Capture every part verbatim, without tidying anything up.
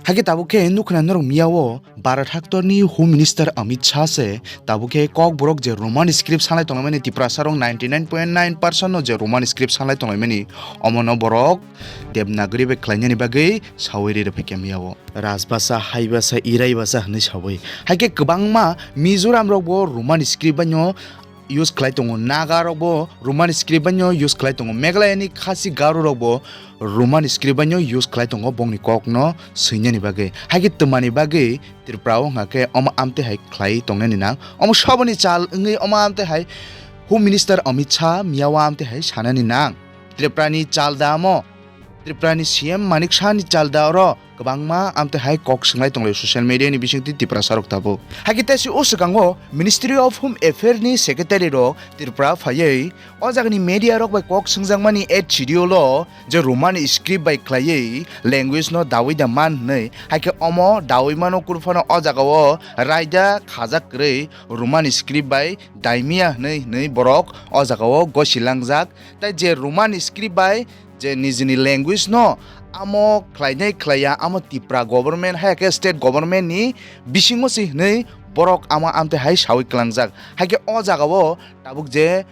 Hakhe tabuk khe nukhna norok miyao Bharat haktorni Home Minister Amit Shah se tabuk khe Kokborok je Roman script sanlai tonglaimani Tiprasa rok ninety nine point nine percent no je Roman script sanlai tonglaimani omono borok Devanagari bai khlainani bagwi sawi ri rwphaikha miyao. Rajbhasha, Haibhasha, Iraibhasha hwnwi sawi. Haikhe kwbangma Mizoram rokbo Roman script baino use khlai tongo, Naga rokbo Roman script baino use khlai tongo, Meghalaya ni Khasi Garo rokbo Roman script baino use khlai tongo bongni kokno swinani bagwi. Haikhe twmani bagwi Tripura o hwnkha khe omo amtwi hai khlai tongnani nang. Omo soboni chal wngwi omo amtwi hai Home Minister Amit Shah miyao amtwi hai sanani nang. Tripura ni chal da omo? Tripura ni C M Manik Saha ni chal da oro kwbangma amtwi hai kok swngwi tonglai social media ni bisingtwi Tiprasa rok tabuk. Haikhe tei si o swkango Ministry of Home Affair ni Secretary rok Tripura phaiwi o jagani media rok bai kok swngjakmani H D O lo je Roman script bai khlaiwi language no dawi da man hwnwi, haikhe omo dawi mano kurphano o jagao raida khajak kwrwi Roman script bai daimia hwnwi hwnwi borok o jagao gosi langjak. Tei je Roman script bai je nijini language no amo khlainai khlaiya, amo Tipra government hai khe state government ni bisingo se hwnwi borok amo amtwi hai sawi klangjak. Haikhe o jagao tabuk je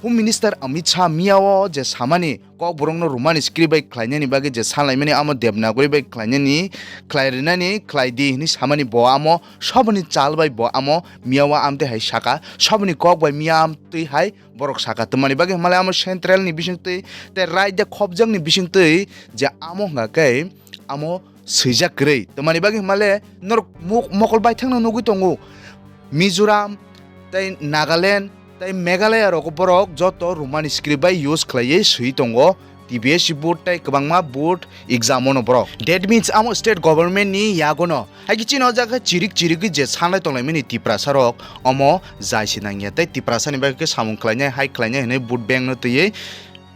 Home Minister Amit Shah miyao je samani Kokborokno Roman script bai khlainani bagwi je sanlaimani amo Devanagari bai khlainani khlai rinani khlai di hwnwi samani bo amo soboni chal bai bo amo miyao amtwi hai saka, soboni kok bai miya amtwi hai borok saka twmani bagwi hwnmale amo central ni bisingtwi tei raida khopjak ni bisingtwi je amo hwnka khe amo swijak kwrwi twmani bagwi hwnmale norok muk-, mokol baithangno nugwi tongo Mizoram tei Nagaland tei Meghalaya rogo borok joto Roman script bai use khlaiwi swi tongo T P S C board tei kwbangma board exam ono borok. That means amo state government ni yagono. Haikhe chini o jaga chirik chirigwi je sanlai tonglaimani Tiprasa rok omo jai se nangya tei Tiprasa ni bagwi khe samung khlainai hai khlainai hwnwi vote bank no twiwi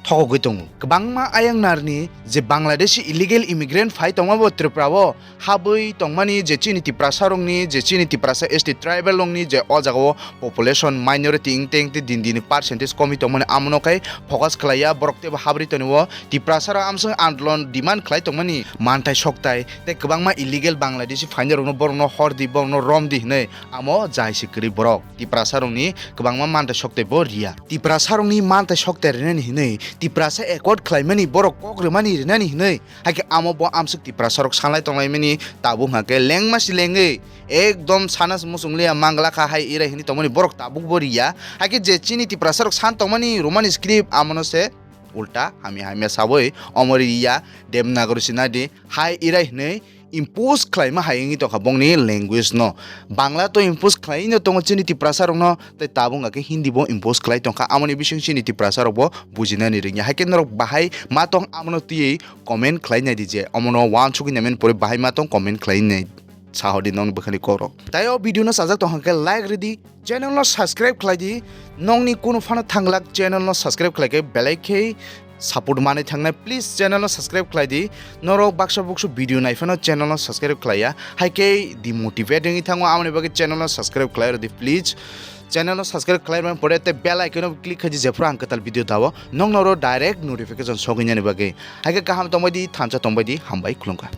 thokogwi tongo. Kwbangma ayang narni je Bangladeshi illegal immigrant phai tongma bo Tripura o habwi tongmani je chini Tiprasa rokni je chini Tiprasa S T tribal rokni je o jaga o population minority wngteng tei din din percentage komwi tongmani amono khe focus khlaiya borok teibo habri tonio Tiprasa rok amsong andolon demand khlai tongmani manthai soktai tei kwbangma illegal Bangladeshi phainai rokno borokno hordi borokno romdi hwnwi amo jai se kwrwi borok Tiprasa rokni kwbangma manthai soktai bo riya. Tiprasa rokni manthai soktai rinani hwnwi Tiprasa accord khlaimani borok kok rwmani rinani hwnwi haikhe amo bo amswk Tiprasa rok sanlai tonglaimani tabuk hwnkhe lengma si lengwi ekdom sana muchung liya mangla kha hai irai hwnwi tongmani borok tabuk bo riya. Haikhe je chini Tiprasa rok san tongmani Roman script amono se ulta hamya hamya sawi omo riya Devanagari sinadi hai irai hwnwi impose khlaima hai wngwi tongkha bongni language no. Bangla to impose khlai no tongo chini Tiprasa rokno, tei tabuk hwnkha khe Hindi bo impose khlai tongkha. Amoni bising chini Tiprasa rok bo bujinani rwngya. Haikhe norok bahai ma tong amono twiwi comment khlai nai di je omono wansugwi naimani pore bahai ma tong comment khlai nai. Sahodi nokni bwkhani kok rok. Tei o video no sajak tong hwnkhe like ridi, channel no subscribe khlai di. Nokni kunu phano thanglak channel no subscribe khlai khe belai khe support manwi thangnai, please channel no subscribe khlai di. Norok baksa buksu video nai phano channel no subscribe khlaiya, hai khe demotivate wngwi thango, amoni bagwi channel no subscribe khlai rwdi please. Channel no subscribe khlai rwmani pore tei bell icon no click khaidi, jephru ang kwtal video dao nokno oro direct notification sogwi nani bagwi. Hai khe kaham tongbai di, thansa tongbai di, hambai khulumkha.